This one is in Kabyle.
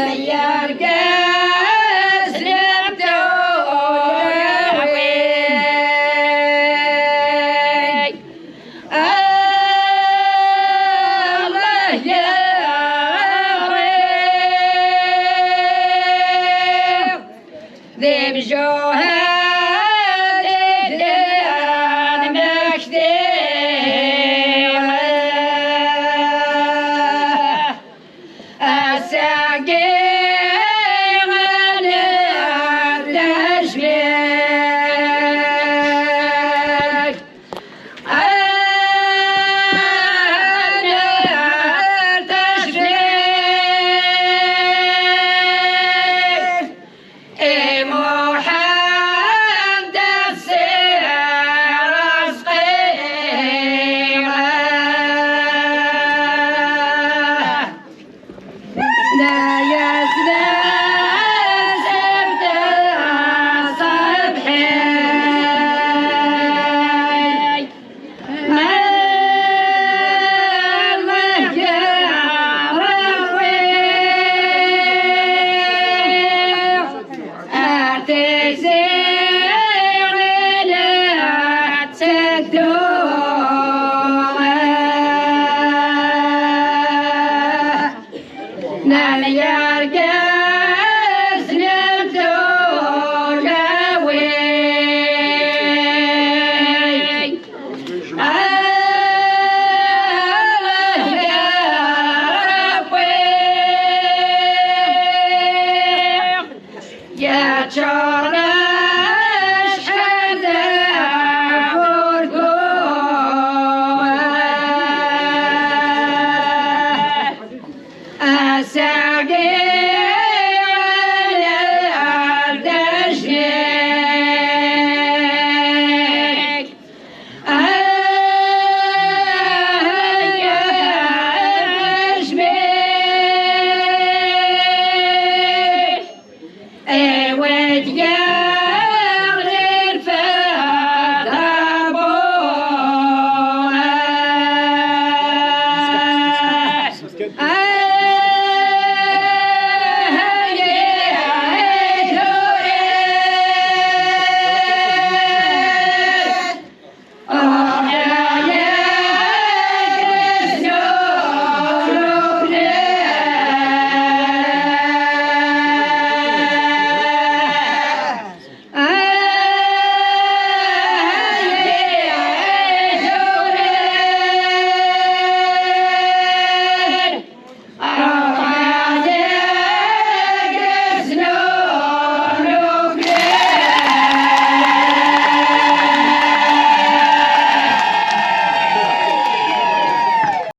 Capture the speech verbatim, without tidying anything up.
Ay argaz n temdawin, Allah yaɣ di mjuhad i d-nmektiɣ. Ass-agi ɣer tejmilt, ɣer tejmilt. I Muḥend a Si Rezqi, la yas la sebta ṣebḥi. Nal yargaz n tulawin. Allah ya Rabbi, ya ččuren acḥal d afurgu. Ass-agi